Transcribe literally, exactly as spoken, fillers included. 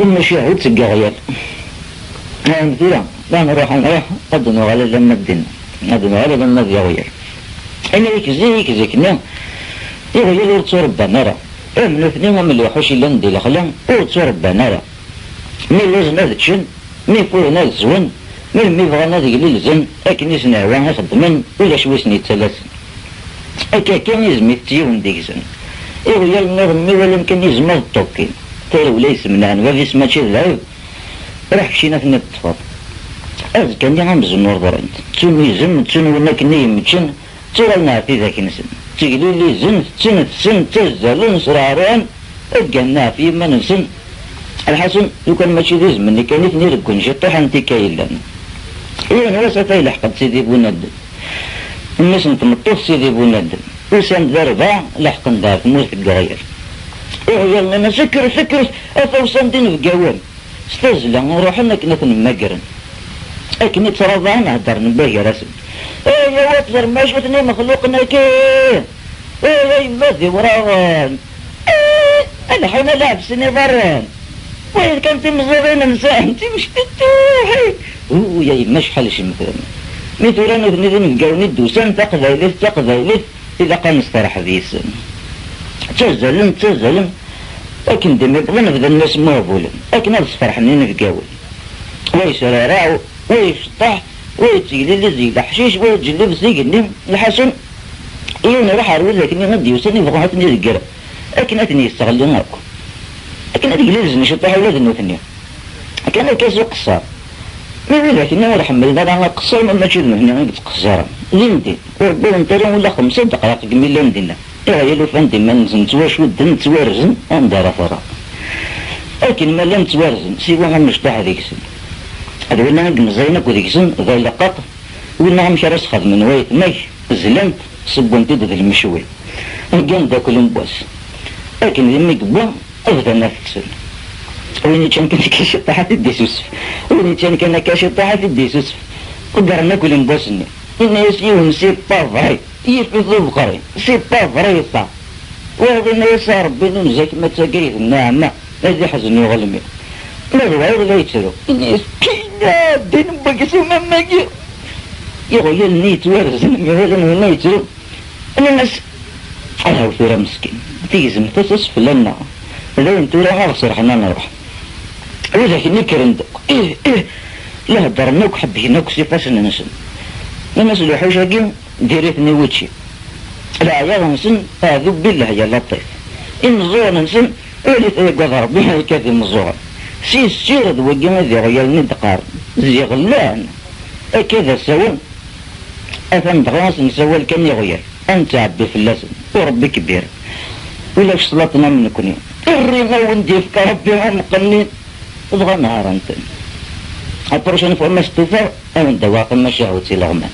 Tamacahutt seg Iɣyal. Ɛni tura, ma nruḥ, nruḥ, ad nuɣal alamma d din, ad nuɣal alamma d Iɣyal. Ayen zik, zik, zik-nni, Iɣyal ur tturebban ara. Am nutni, am lewḥuc yellan di lexla, ur tturebban ara. Mi lluẓen ad ččen, mi ffuren ad swen, melmi bɣan ad glilzen, akken i sen-ihwa i xeddmen, ulac wi sen-yettalasen. Akka kan izem itett yiwen deg-sen. Iɣyal nniḍen mi walan kan izem ad ṭṭukkin. Tarewla yessemnaɛen bab-is mačči d lɛib, ruḥ kcin ad ten-id-ṭṭfeḍ. Azekka-nni amzun ur ḍrint. Ttun izem, ttun win akken i yemmeččen, ttuɣalen ɣer tidak-nsen. Tteglilizen, tetten, tessen, ttazzalen, sreɛruɛen, ggaren ɣef yiman-nsen. Lḥasun, lukan mačči d izem-nni kan i ten-ireggun ciṭuḥ n tikka yellan. Yiwen wass ata yelḥeq-d Sidi Bunadem. Mmi-s n tmeṭṭut Sidi Bunadem. Usan-d d arbaɛ, leḥqen-d ɣer tmurt n Iɣyal. Iɣyal nnan-as: "Kkret, kkret, ata usan-d inebgawen." S tazzla i ruḥen akken ad ten-mmagren. Akken i ttraḍaɛen heddren mbagar-asen: "Ay a wat ẓrem acu-ten imexluqen-agi! Ay a yemma d iwraɣen! Ay, a lḥun a leɛbsen iḍarren! Wayed kan timeẓẓurin-nsen, timectittuḥin!" Uy a yemma acḥal cemten! Mi tura nutni d inebgawen i d-usan, taqbaylit d taqbaylit, ilaq ad nesteṛḥeb yes-sen. Ttazzalen, ttazzalen, akken d-mi wwḍen bdan-asen imuhbulen, akken ad sferḥen inebgawen. Wa yesraraɛ, wa yecṭeḥ, wa yettegliliz deg leḥcic, wa yeǧelleb s igenni. Lḥasun, yiwen iruḥ ɣer widak-nni i d-yusan, ibɣa ad ten-idegger, akken ad ten-yesseɣli akk. Akken ad glilzen ciṭuḥ ula d nutni. Kan akka s uqeṣṣer. Mi widak-nni ur ḥemmlen ara aqeṣṣer, ma mačči d nutni i yettqeṣṣiren. Dindin, ur wwiḍent ara ula xemsa dqayeq deg mi llan dinna. Iɣyal ufan-d iman-nsen ttwacudden, ttwarzen, anda ara terreḍ. Akken ma llan ttwarzen, siwa amecṭuḥ deg-sen. D winna i imeẓẓayen akk deg-sen, d aleqqaq, winna amek ara s-xedmen wayetma-k, zlan-t, sewwen-t-id d lmecwi. Heggan-d akk lemwas. Akken d imi yewwa, bdan ad tetten. Win yeččan kan akka ciṭṭaḥ ad t-id-isusef. Win yeččan kan akka ciṭṭaḥ ad t-id-isusef. Ḍeggren akk lemwas-nni. Yenna-yas yiwen: "C'est pas vrai. Yif-it ubeqri. C'est pas vrai ça." Wayeḍ yenna-yas: "A Rebbi, nunez-ak ma d tagayt n nneɛma, ad iḥzen uɣelmi." Ma d wayeḍ la yettru. Yenna-yas: "Kina, ddin n waksum am wagi." Iɣyal-nni yettwarzen mi walan winna yettru. Nnan-as: "Ahaw tura meskin, tigzemt-as asfel-nneɣ. D ayen tura ad ɣ-serḥen ad nruḥ." Widak-nni kkren-d akk. Ih, ih, la heddren akk, ḥebbken akk s ifassen-nsen. Nnan-as: "Lewḥuc-agi, diri-ten i wučči. Leɛyaḍ-nsen, aɛdub billah ya laṭif. Imeẓẓuɣen-nsen, walit ay agad Rebbi, akka d imeẓẓuɣen. Si ssir d wagi i d iɣyalen i d-qqaren. Ziɣ llan. Akka d asawen." Atan dɣa ad s-nsawal kan iɣyal, ad nettɛebbi fell-asen, u Rebbi kbir. Ulac ṣṣlaṭen am nekni. Rrin a wen-d-yefk Rebbi am qennin. Dɣa nehṛen-ten. La prochaine fois ma stufaɣ, a wen-d-awiɣ tamacahut ileɣman.